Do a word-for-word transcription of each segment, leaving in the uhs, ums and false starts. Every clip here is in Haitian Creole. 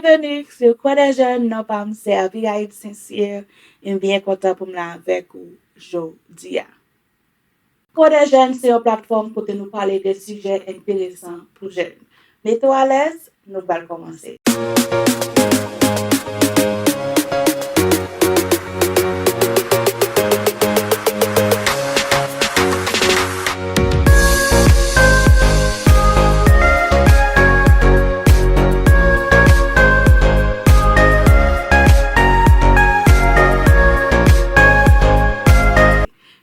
Byenveni sou Cours des Jeunes, non pa m se Abigail Sincère, e m byen kontan pou m la avèk ou jodi a. Cours des Jeunes se yon platfòm kote nou pale de sijè enteresan pou jèn. Mete w alèz, nou pral kòmanse.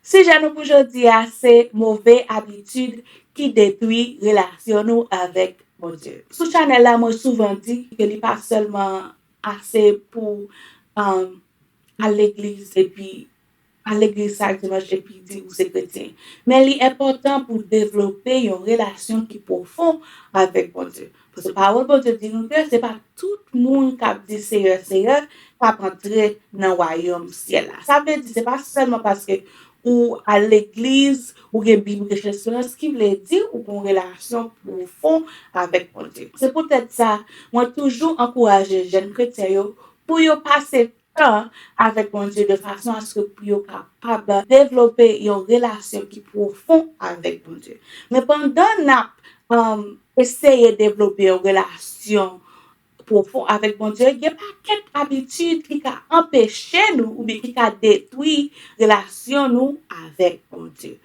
Sijè nou pou jodi a se move abitid ki detwi relasyon nou avèk Bondye. Sou chanèl la, mwen souvan di ke li pa sèlman ase pou, um, al legliz epi al legliz chak dimanch epi di ou se kretyen. Men li enpòtan pou devlope yon relasyon ki pwofon avèk Bondye. Paske pawòl Bondye di nou ke se pa tout moun k ap di Seyè, Seyè, k ap antre nan wayòm syèl la. Sa vle di, se pa sèlman paske ou al legliz, ou gen Bib, ou gen Jesperans, ki vle di ou gen yon relasyon pwofon avèk Bondye. Se poutèt sa, mwen toujou ankouraje jèn kretyen yo pou yo pase tan avèk Bondye de fason aske pou yo kapab devlope yon relasyon ki pwofon avèk Bondye. Men pandan n ap, um, eseye devlope yon relasyon pwofon avèk Bondye, gen pakèt abitid ki ka anpeche nou oubyen ki ka detwi relasyon nou avèk Bondye.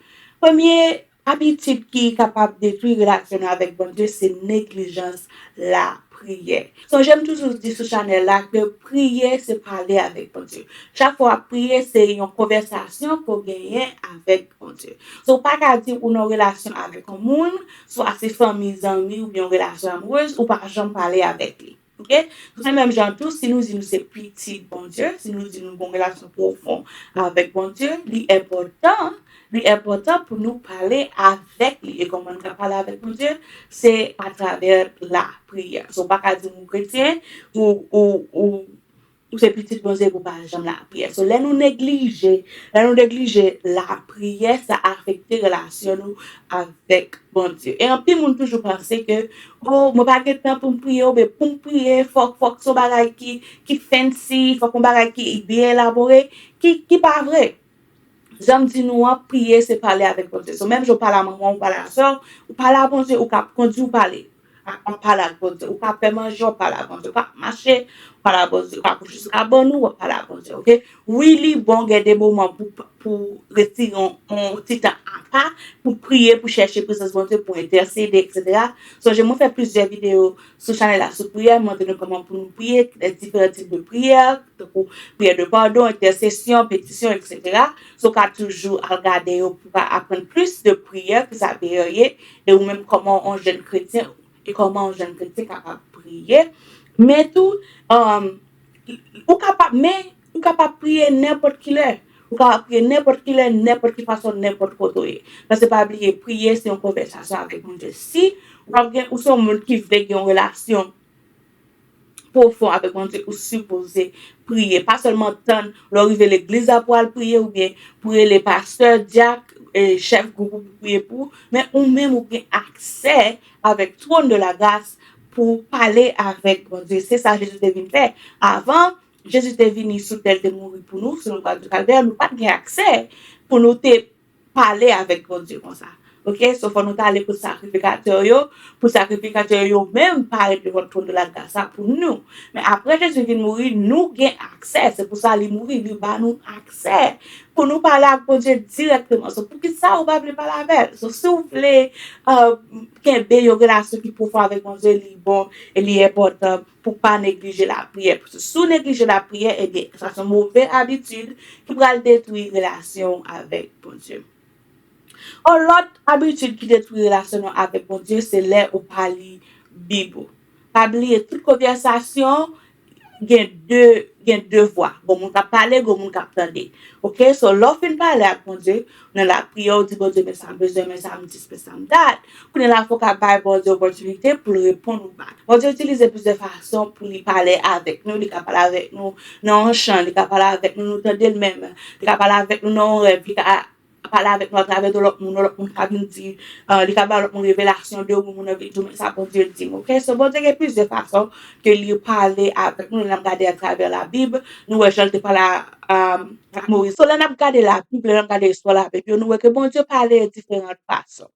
Premye abitid ki kapab detwi relasyon nou avèk Bondye se neglijans lapriyè. Sonje m toujou di sou chanèl la ke priye se pale avèk Bondye. Chak fwa w ap priye, se yon konvèsasyon ke w genyen avèk Bondye. So, w pa ka di ou nan relasyon avèk yon moun, swa se fanmi, zanmi, oubyen yon relasyon amourèz, ou pa janm pale avèk li. Oke? Se menm jan tou, si nou di nou se pitit Bondye, si nou di nou gen yon relasyon pwofon avèk Bondye, li enpòtan, li enpòtan pou nou pale avèk li. E kòman n ka pale avèk Bondye? Se atravè lapriyè. So, w pa ka di m ou kretyen, ou, ou, ou, ou se pitit Bondye pou w pa janm lapriyè. So, lè nou neglije, lè nou neglije lapriyè, sa afekte relasyon nou avèk Bondye. E anpil moun toujou panse ke, "Oh, mwen pa gen tan pou m priye, oubyen pou m priye, fòk, fòk se yon bagay ki, ki fancy, fòk yon bagay ki byen elabore," ki, ki pa vre. Jan m di nou an, priye se pale avèk Bondye. So, menm jan w pale a manman w, ou pale a sè w, ou pale a Bondye, ou ka kondui, ou pale. A, w ap pale ak Bondye. Ou ka fè manje, w ap pale a Bondye. Ou ka mache, w ap pale a Bondye. Ou ka kouche sou kabann ou, w ap pale a Bondye, oke? Wi, li bon gen de moman pou, pou retire yon, yon ti tan apa, pou priye, pou chèche prezans Bondye, pou entèsede, etsetera. Sonje, mwen fè plizyè videyo sou chanèl la sou priyè, m montre nou kòman pou nou priye, lè diferan tip de priyè, tankou priyè de padon, entèsesyon, petisyon, etsetera. So, w ka toujou al gade yo pou w ka aprann plis de priyè, ki sa priyè ye, e ou menm kòman yon jèn kretyen, e kòman yon jèn kretyen kapab priye. Men tou, um, ou kapab, men ou kapab priye nenpòt ki lè. Ou kapab priye nenpòt ki lè, nenpòt ki fason, nenpòt kote w ye. Paske pa bliye, priye se yon konvèsasyon avèk Bondye. Si w ap gen, ou se yon moun ki vle gen yon relasyon pwofon avèk Bondye, ou sipoze priye. Pa sèlman tann lè w rive legliz la pou w al priye, oubyen pou w rele pastè, dyak, e, chèf gwoup ou pou priye pou ou, men ou menm ou gen aksè avèk twòn de la gras pou w pale avèk Bondye. Se sa Jezi te vin fè. Avan, Jezi te vini sou tè, l te mouri pou nou, sou yon kwa di Kalvè, nou pa t gen aksè pou nou te pale avèk Bondye konsa. Oke? So, fò nou t ale kot sakrifikatè yo, pou sakrifikatè yo menm parèt devan twòn de la gras la pou nou. Men apre Jezi vin mouri, nou gen aksè. Se pou sa li mouri, li ba nou aksè pou nou pale ak Bondye dirèkteman. So, poukisa ou pa vle pale avè l? So, si w vle, uh, kenbe yon relasyon ki pwofon avèk Bondye, li bon e li enpòtan pou pa neglije lapriyè. Paske si w neglije lapriyè, ebyen, sa se yon move abitid ki pral detwi relasyon w avèk Bondye. Yon lòt abitid ki detwi relasyon nou avèk Bondye, se lè ou pa li Bib ou. Pa bliye, tout konvèsasyon gen de, gen de vwa. Gon moun k ap pale, gon moun k ap tande. Oke? So, lè w fin pale ak Bondye, nan lapriyè, w di Bondye, men sa m bezwen, men sa m dis, men sa m dat. Kounye a la, fò w ka bay Bondye opòtinite pou l reponn ou back. Bondye itilize plizyè fason pou li pale avèk nou. Li ka pale avèk nou nan yon chan, li ka pale avèk nou, nou tande l menm. Li ka pale avèk nou nan yon rèv, li ka pale avèk nou atravè de lòt moun, lòt moun ka vin di, uh, li ka ba lòt moun revelasyon de ou, moun nan vin di, men sa Bondye di m, oke? So, Bondye gen plizyè fason ke li pale avèk nou, lè n ap gade atravè Labib, nou wè jan l te pale a, um, ak Moyiz. So, lè n ap gade Labib, lè n ap gade istwa Labib yo, nou wè ke Bondye pale diferan fason.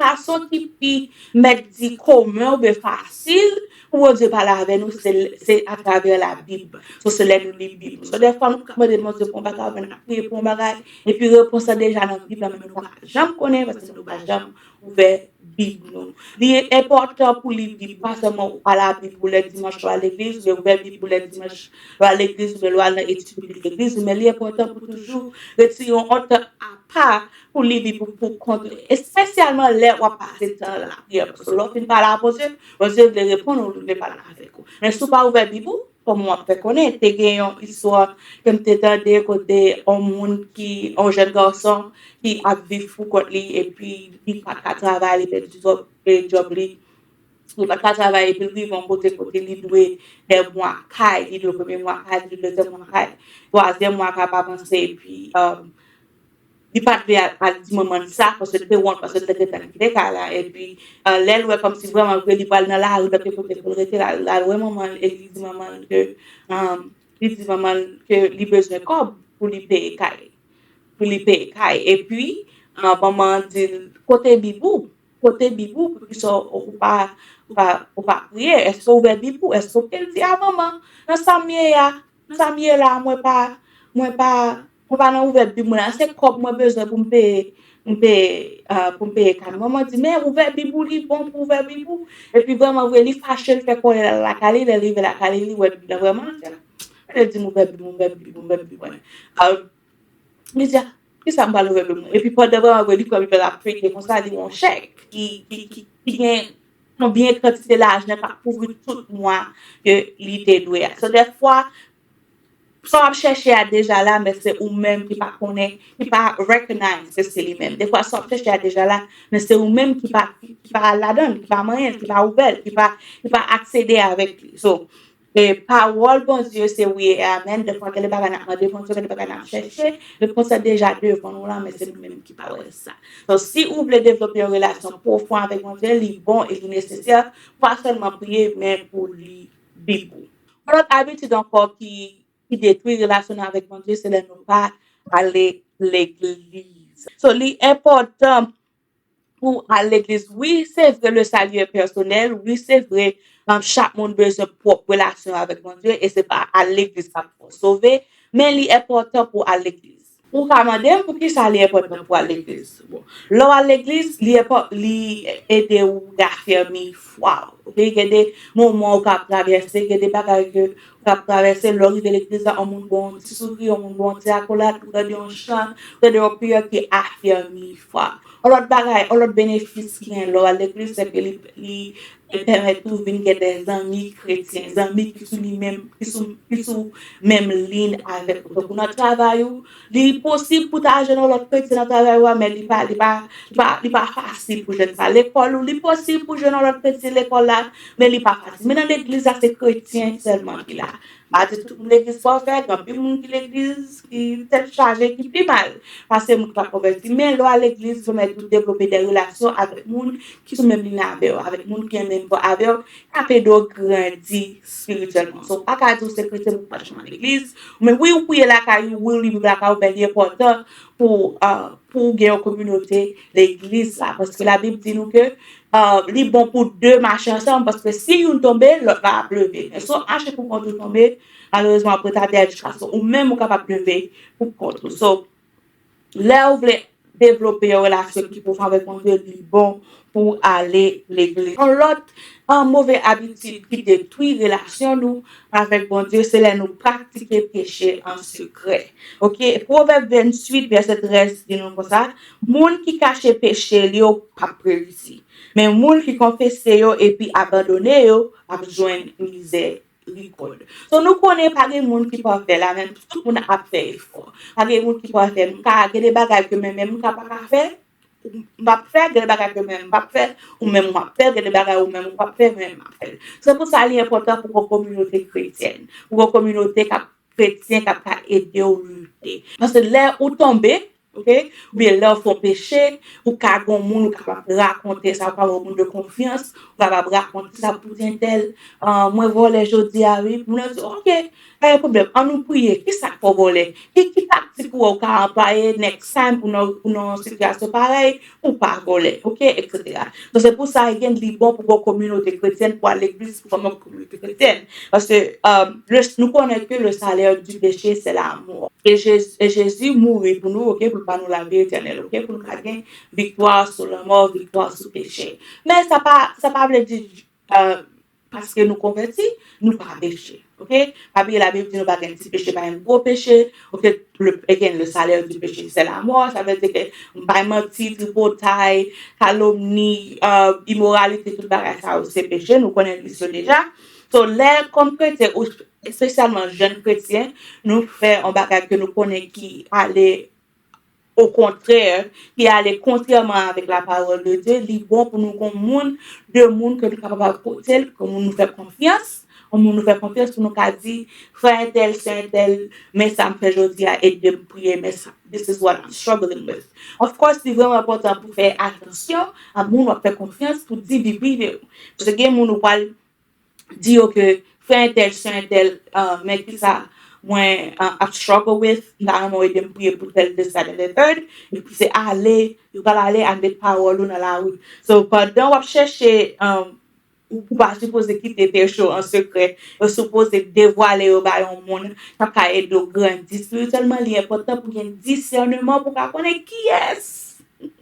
Fason ki pi mèt di komen oubyen fasil pou Bondye pale avè nou, se, se atravè Labib. So, se lè nou li Bib. So, dèfwa, nou ka mande Bondye pou yon bagay, oubyen n ap priye pou yon bagay, epi repons lan deja nan Bib la, men nou pa janm konnen, paske nou pa janm ouvè Bib nou. Li enpòtan pou li Bib, pa sèlman ou pa Labib ou lè dimanch ou al legliz, oubyen ouvè Bib ou lè dimanch ou al legliz, oubyen lè w al nan etid biblik legliz ou, men li enpòtan pou toujou retire yon tan apa pou li Bib ou pou kont ou, espesyalman lè w ap pase tan nan lapriyè. Paske lè w fin pale a Bondye, Bondye vle reponn ou, li vle pale avèk ou. Men si w pa ouvè Bib ou, kòman w ap fè konnen? Te gen yon istwa ke m te tande kote yon moun ki, yon jèn gason ki ap viv pou kont li, epi li pa ka travay, li pèdi djòb, e djòb li. Li pa ka travay, epi l rive yon kote, kote li dwe de mwa kay, li dwe premye mwa kay, li dwe dezyèm mwa kay, twazyèm mwa k ap avanse, epi, um, li pa t vle al, al di manman l sa, paske l te wont, paske l te gentan kite kay la, epi, uh, lè l wè kòmsi vrèman vre li pral nan lari, lòt kote pou l rete, l al, l al wè manman l, e li di manman l ke, um, li di manman l ke li bezwen kòb pou li peye kay, pou li peye kay, epi, uh, manman an di l, kote Bib ou? Kote Bib ou? Poukisa w pa, ou pa, ou pa priye? Èske w ouvè Bib ou? Èske w, ke l di, a manman, nan sa m ye a, nan sa m ye la, mwen pa, mwen pa, mwen pa nan ouvè Bib mwen la, se kòb mwen bezwen pou m peye, m peye, ah, pou m peye kay. Manman di, men ouvè Bib ou, li bon pou ouvè Bib ou. Epi vrèman vre, li fache, l fè kòlè l al lakay li, lè l rive lakay li, li wè Bib la vrèman, li di, a, li di m ouvè Bib, ouvè Bib, ouvè Bib mwen. Ah, li di, a, kisa m pral ouvè pou mwen? Epi pandan vrèman vre, li pran Bib la, l ap feyte konsa, li wè yon chèk ki, ki, ki, ki gen yon byen kantite lajan k ap kouvri tout mwa ke li te dwe a. So, dèfwa, sa w ap chèche a deja la, men se ou menm ki pa konnen, ki pa recognize ke se li menm. Dèfwa, sa w ap chèche a deja la, men se ou menm ki pa, ki pa al ladan l, ki pa manyen l, ki pa ouvè l, ki pa, ki pa aksede avèk li. So, E pawòl Bondye se wi e amèn. Dèfwa, gen de bagay n ap mande Bondye, gen de bagay n ap chèche. Repons la deja devan nou la, men se nou menm ki pa wè sa. Donk, si ou vle devlope yon relasyon pwofon avèk Bondye, li bon e li nesesè, pa sèlman priye, men pou li Bib ou. Yon lòt abitid ankò ki, ki detwi relasyon nou avèk Bondye, se lè nou pa ale legliz. So, li enpòtan pou al legliz. Wi, se vre, le salut est personnel. Wi, se vre, um, chak moun bezwen pwòp relasyon avèk Bondye, e se pa al legliz k ap fè w sove, men li enpòtan pou al legliz. Ou ka mande m poukisa li enpòtan pou al legliz. Bon, lè w al legliz, li enpò-, li ede w rafèmi fwa w. Oke, gen de moman ou ka ap travèse, gen de bagay ke ou ka ap travèse, lè w rive legliz la, yon moun ba w yon ti souri, yon moun ba w yon ti akolad, ou tande yon chan, ou tande yon priyè ki afèmi fwa w. Yon lòt bagay, yon lòt benefis ki gen lè w al legliz, se ke li, li pèmèt ou vin gen de zanmi kretyen, zanmi ki sou li menm, ki sou, ki sou menm liy avèk ou. Tankou nan travay ou, li posib pou ta jwenn yon lòt kretyen nan travay ou a, men li pa, li pa, li pa, li pa fasil pou jwenn sa. Lekòl ou, li posib pou jwenn yon lòt kretyen lekòl la, men li pa fasil. Men nan legliz la, se kretyen sèlman ki la. M pa di tout moun legliz pafè, gen anpil moun ki legliz, ki tèt chaje, ki pi mal pase moun ki pa konvèti. Men lè w al legliz, pèmèt ou devlope de relasyon avèk moun ki sou menm liy avè w, avèk moun ki gen menm fwa avè w, k ap ede w grandi espirityèlman. So, ou pa ka di w se kretyen, men ou pa janm al legliz. Men wi, ou priye lakay ou, wi, ou li Bib lakay ou, men li enpòtan pou, ah, pou w gen yon kominote legliz la. Paske Labib di nou ke, ah, li bon pou de mache ansanm, paske si youn tonbe, lòt la ap leve. Men si w mache pou kont ou tonbe, malerezman, w ap ret atè jiskaske ou menm ou kapab leve pou kont ou. So, lè w vle devlope yon relasyon ki pwofon avèk Bondye, li bon pou w ale legliz. Yon lòt, ah, move abitid ki detwi relasyon nou avèk Bondye, se lè nou pratike peche an sekrè. Oke? Pwovèb venntuit, vèsè trèz di nou konsa, moun ki kache peche li yo p ap reyisi. Men moun ki konfese yo epi abandone yo ap jwenn mizè. Rikòd. So, nou konnen pa gen moun ki pafè la, men tout moun ap fè efò. Pa gen moun ki pafè. M ka gen de bagay ke men menm m ka pa ka fè, m p ap fè, gen de bagay ke men m p ap fè, ou menm w ap fè, gen de bagay ou menm ou p ap fè, men m ap fè. Se pou sa li enpòtan pou w gen yon kominote kretyèn, pou w gen yon kominote k ap kretyen k ap ka ede w lite. Paske lè ou tonbe, Ok? Oubyen lè w fè yon peche, ou ka gen yon moun ou kapab rakonte sa, ou ka gen yon moun de konfyans, ou kapab rakonte sa pou di entèl, ah, mwen vòlè jodi a wi. Moun nan di, ok, pa gen pwoblèm, an nou priye, ki sa k fè w vòlè? Ki, ki taktik ou wè ou ka anplwaye next time ou nan, ou nan yon sitiyasyon parèy, pou pa vòlè, ok, et cetera. Donk, se pou sa, gen li bon pou gen yon kominote kretyèn, pou al legliz, pou fòme yon kominote kretyèn. Paske, euh, le, nou konnen ke le salaire du péché, c'est la mort. E Jezi, e Jezi mouri pou nou, ok, pou l ba nou lavi etènèl, ok, pou nou ka gen viktwa sou lanmò, viktwa sou peche. Men sa pa, sa pa vle di, euh, paske nou konvèti, nou pa peche. Ok? Pa bliye Labib di nou pa gen ti peche, pa gen gwo peche. Ok? Le, again, le salaire du péché, c'est la mort. Sa vle di ke bay manti, tripotay, kalomni, euh, imoralite, tout bagay sa yo se peche. Nou konnen lis yo deja. So, lè kòm kretyen, ou espesyalman jèn kretyen, nou fè yon bagay ke nou konnen ki ale okontrè, ki ale kontrèman avèk lapawòl de Dye, li bon pou nou gen moun, de moun ke nou kapab al kote l, ke moun nou fè konfyans, yon moun nou fè konfyans pou nou ka di, frè entèl, sè entèl, men sa m fè jodi a, ede m priye, men sa, this is what I'm struggling with. Of course, li vrèman enpòtan pou fè atansyon a moun w ap fè konfyans pou di vi prive w. Paske gen moun ou pral di yo ke frè entèl, sè entèl, uh, men kisa mwen uh, ap struggle with, m ta renmen w ede m priye pou tèl de sa de the third, epi se ale, yo pral ale ak met pawòl ou nan lari. So, pandan w ap chèche, um, ou, ou pa sipoze kite peche w an sekrè, yo sipoze devwale yo ba yon moun k ap ka ede w grandi espirityèlman, li enpòtan pou gen disèneman pou w ka konnen kiyès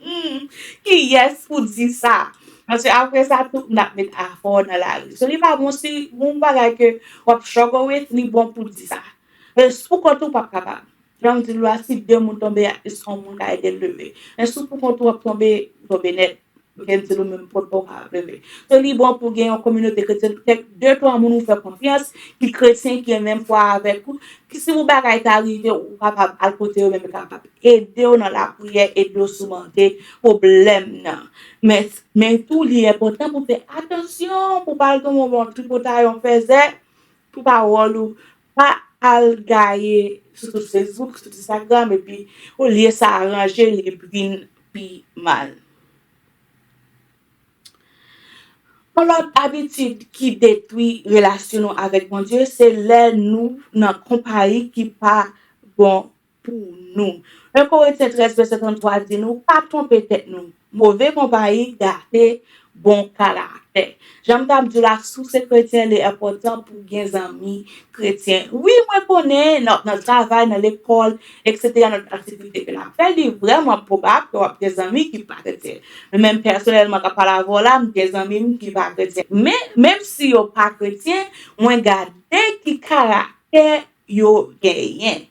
Hmm, kiyès pou di sa? Paske apre sa, tout moun ap met afè w nan lari. So, li pa bon si yon bagay ke w ap struggle with, li bon pou di sa. Men si pou kont ou p ap kapab. Jan m di nou la, si de moun tonbe, at least yon moun ka ede l leve. Men si pou kont ou ap tonbe, ou tonbe nèt. Ok, m di nou menm pou w pa kapab leve. So, li bon pou gen yon kominote kretyèn, kèk de, twa moun ou fè konfyans, ki kretyen, ki gen menm fwa avèk ou, ki si yon bagay ta rive, ou kapab al kote yo, menm yo kapab ede w nan lapriyè, ede w soumante pwoblèm nan. Men, men tou, li enpòtan pou w fè atansyon, pou w pa al tonbe yon tripotay, yon fèzè, pou pawòl ou pa al gaye sou tout Facebook, sou tout Instagram, epi olye sa aranje, li vin pi mal. Yon lòt abitid ki detwi relasyon nou avèk Bondye, se lè nou nan konpayi ki pa bon pou nou. En Korentyen trèz, vèsè tranntwa di nou, pa twonpe tèt nou. Move konpayi gate bon karaktè. Jan m t ap di w la, si w se kretyen, li enpòtan pou w gen zanmi kretyen. Wi, mwen konnen, nan, nan travay, nan lekòl, et cetera, nan aktivite ke n ap fè, li vrèman pwobab ke w ap gen zanmi ki pa kretyen. Mwen menm pèsonèlman k ap pale avè w la, m gen zanmi m ki pa kretyen. Men, menm si yo pa kretyen, mwen gade ki karaktè yo genyen.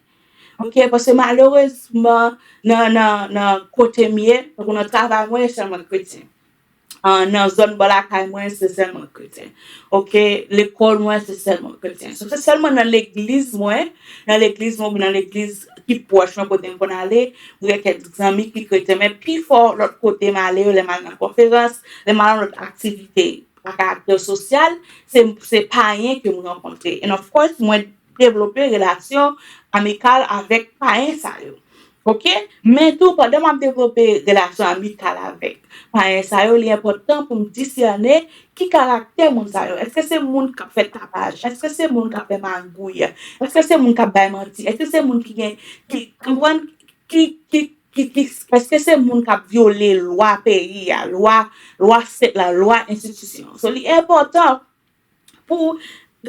Ok, paske malerezman, nan, nan, nan kote m ye, tankou nan travay mwen, se sèlman kretyen. Ah, nan zòn bò lakay mwen, se sèlman kretyen. Ok, lekòl mwen, se sèlman kretyen. So, se sèlman nan legliz mwen, nan legliz mwen, oubyen nan legliz ki pwòch mwen, kote m konn ale, mwen gen kèk zanmi ki kretyen. Men pifò lòt kote m ale yo, lè m al nan konferans, lè m al nan lòt aktivite a karaktè sosyal, se, se payen ke m rankontre. And of course, mwen devlope relasyon amikal avèk payen sa yo. Ok? Men tou, pandan m ap devlope relasyon amikal avèk payen sa yo, li enpòtan pou m disène ki karaktè moun sa yo. Èske se moun k ap fè tapaj? Èske se moun k ap fè magouy? Èske se moun k ap bay manti? Èske se moun ki gen, ki, konprann, ki, ki, ki, ki, èske se moun k ap vyole lwa peyi a, lwa, lwa sèt la, lwa enstitisyon? So, li enpòtan pou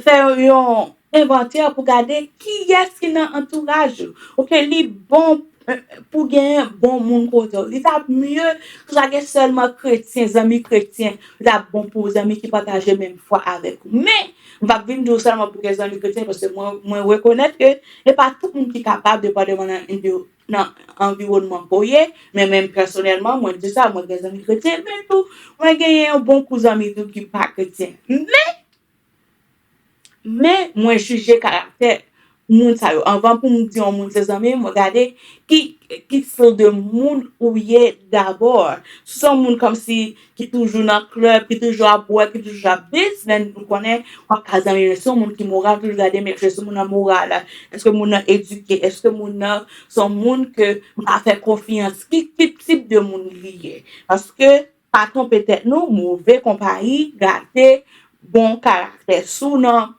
fè yon envantè pou gade kiyès ki nan antouraj ou. Ok, li bon, eh, pou genyen bon moun kote w. Li t ap mye si w ta gen sèlman kretyen, zanmi kretyen, li t ap bon pou w, zanmi ki pataje menm fwa avèk ou. Men, m p ap vin di w sèlman pou gen zanmi kretyen, paske mwen, mwen rekonèt ke e pa tout moun ki kapab, depandeman nan, nan anviwònman ke w ye, men menm pèsonèlman, mwen di sa, mwen gen zanmi kretyen, men tou, mwen genyen yon bon kou zanmi tou ki pa kretyen. Men, men mwen jije karaktè moun sa yo. Anvan pou m di yon moun se zanmi m, mwen gade ki, ki stil de moun ou ye dabò. Si se yon moun kòmsi ki toujou nan klèb, ki toujou ap bwè, ki toujou ap bis, men nou konnen w ap ka zanmi, men se yon moun ki moral, toujou gade, men èske moun nan moral, èske moun nan edike, èske moun nan se yon moun ke m ka fè konfyans, ki, ki tip de moun li ye. Paske, pa twonpe tèt nou, move konpayi gate bon karaktè. Si w nan,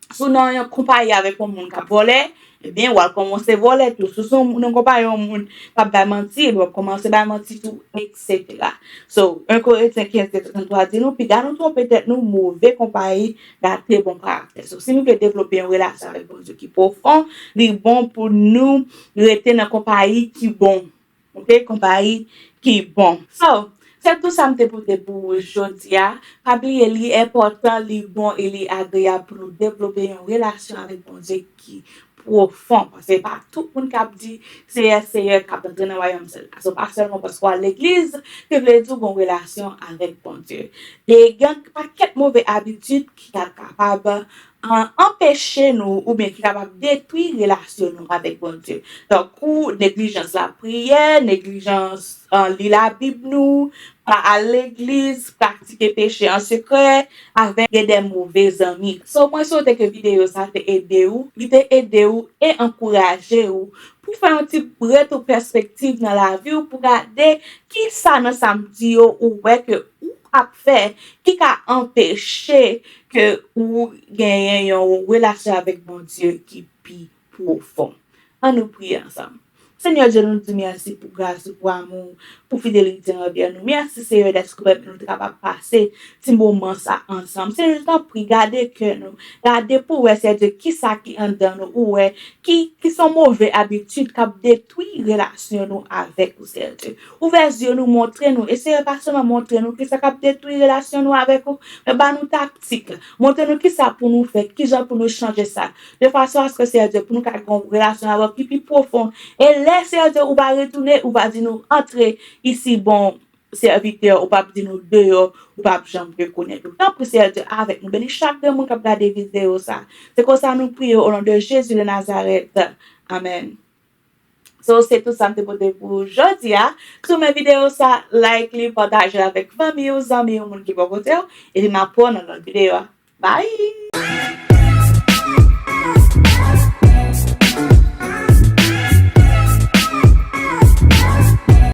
si w nan yon konpayi avèk yon moun k ap vòlè, ebyen, w al kòmanse vòlè tou. Si w se yon moun nan konpayi yon moun k ap bay manti, ebyen, w ap kòmanse bay manti tou, etsetera. So, en Korentyen kenz vèsè trannntwa di nou, piga nou twonpe tèt nou, move konpayi gate bon karaktè. So, si nou vle devlope yon relasyon avèk Bondye ki pwofon, li bon pou nou rete nan konpayi ki bon. Ok, konpayi ki bon. So, se tou sa m te pote pou ou jodi a. Pa bliye, li enpòtan, li bon e li agreyab pou nou devlope yon relasyon avèk Bondye ki pwofon. Paske pa tout moun k ap di Seyè, Seyè, k ap antre nan wayòm syèl la. So, pa sèlman paske w al legliz, ki vle di w gen yon relasyon avèk Bondye. E gen pakèt move abitid ki ka kapab an-, anpeche nou oubyen ki kapab detwi relasyon nou avèk Bondye. Tankou neglijans lapriyè, neglijans, an, li Labib nou, pa al legliz, pratike peche an sekrè, avèk gen de move zanmi. So, mwen swete ke videyo sa te ede ou, li te ede ou e ankouraje ou pou fè yon ti retwo pèspektiv nan lavi w, pou gade kisa nan sa m di yo ou wè ke ou ap fè ki ka anpeche ke ou genyen yon relasyon avèk Bondye ki pi pwofon. An nou priye ansanm. Senyè Dye, nou di mèsi pou gras ou, pou amou, pou fidelite anvè nou. Mèsi, Senyè, dèske ou pèmèt nou te kapab pase ti moman sa ansanm. Senyè, tanpri, gade kè nou. Gade pou wè, Senyè Dye, kisa ki anndan nou. Ou wè, ki, ki se yon move abitid k ap detwi relasyon nou avèk ou, Senyè Dye. Ouvè zye nou, montre nou. E Senyè, pa sèlman montre nou kisa k ap detwi relasyon nou avèk ou, men ba nou taktik. Montre nou kisa pou nou fè, kijan pou nou chanje sa. De fason aske, Senyè Dye, pou nou ka gen yon relasyon avè w ki pi pwofon. E lè, Senyè Dye, ou va retounen, ou va di nou, antre isi, bon sèvitè, ou p ap di nou deyò, ou p ap janm rekonèt ou. Tanpri, Senyè Dye, avèk nou. Beni chak grenn moun k ap gade videyo sa. Se konsa nou priye, o non de Jezi de Nazarèt. Amèn. So, se tout sa m te pote pou jodi a. Si w renmen videyo sa, like li, pataje l avèk fanmi w, zanmi w, moun ki bò kote w. Epi m ap wè w nan lòt videyo a. Bye!